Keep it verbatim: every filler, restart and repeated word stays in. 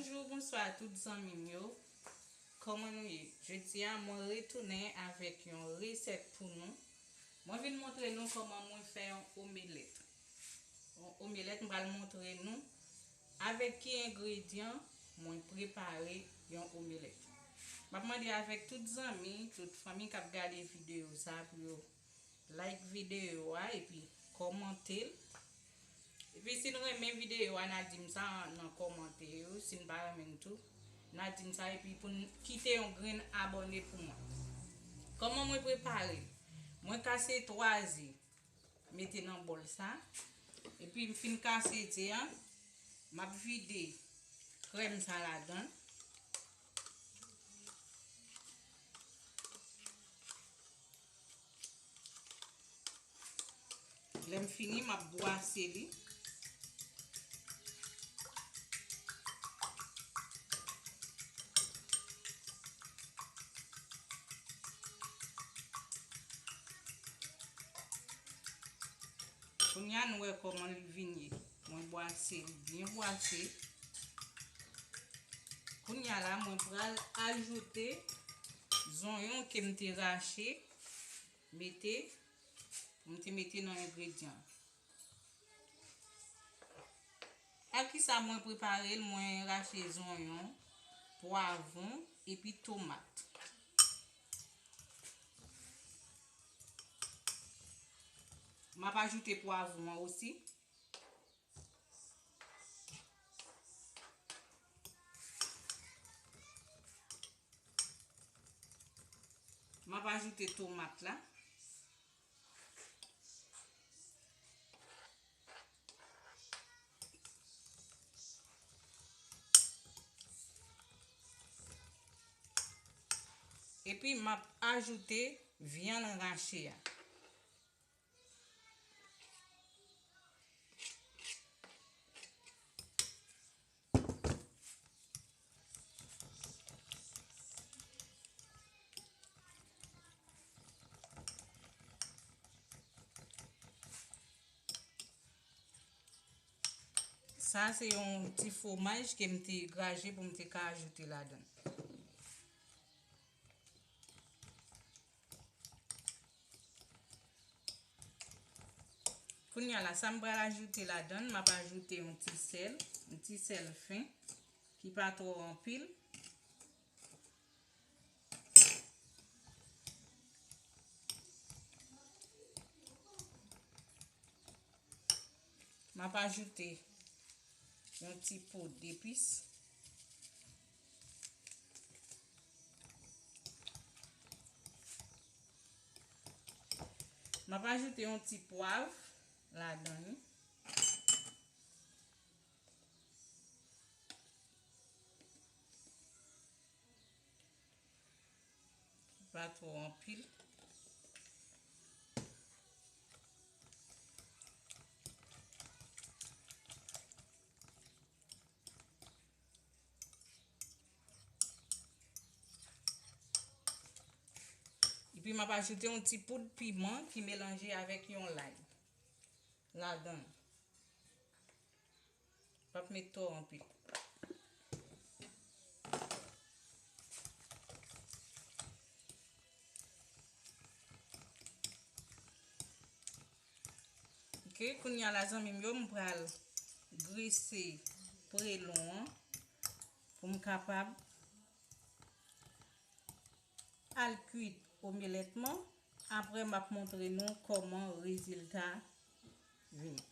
Bonjou, bonswa tout zanmi m yo. Kòman nou ye? Jodi a, mwen retounen avèk yon resèt pou nou. Mwen vin montre nou kòman mwen fè yon omelèt. Yon omelèt, m pral montre nou avèk ki engredyan mwen prepare yon omelèt. M ap mande avèk tout zanmi, tout fanmi k ap gade videyo sa pou yo like videyo a epi kòmante l. Epi si n renmen videyo a, n a di m sa nan kòmantè yo. Si n pa renmen l tou, n a di m sa epi pou n kite yon grenn abòne pou mwen. Kòman mwen prepare l? Mwen kase twa ze, mete nan bòl sa. Epi m fin kase ze a, m ap vide krèm sa ladan l. Lè m fini, m ap bwase li. Kounye a, nou wè kòman li vin ye. Mwen bwase li byen bwase. Kounye a la, mwen pral ajoute zonyon ke m te rache, mete, m te mete nan engredyan. A kisa mwen prepare l? Mwen rache zonyon, pwavwon, epi tomat. M ap ajoute pwavwon an osi. M ap ajoute tomat la. Epi m ap ajoute vyann rache a. Sa se yon ti fwomaj ke m te graje pou m te ka ajoute ladan. Kounye a la, sa m pral ajoute ladan, m ap ajoute yon ti sèl, yon ti sèl fen, ki pa twò anpil. M ap ajoute yon ti poud epis. M ap ajoute yon ti pwav ladan li. Pa twò anpil. Epi m ap ajoute yon ti poud piman ki melanje avèk yon lay ladan. P ap met twò anpil. Ok, kounye a la, zanmi m yo, m pral grese prelon an pou m kapab al kwit omelèt mwen. Apre, m ap montre nou kòman rezilta vini.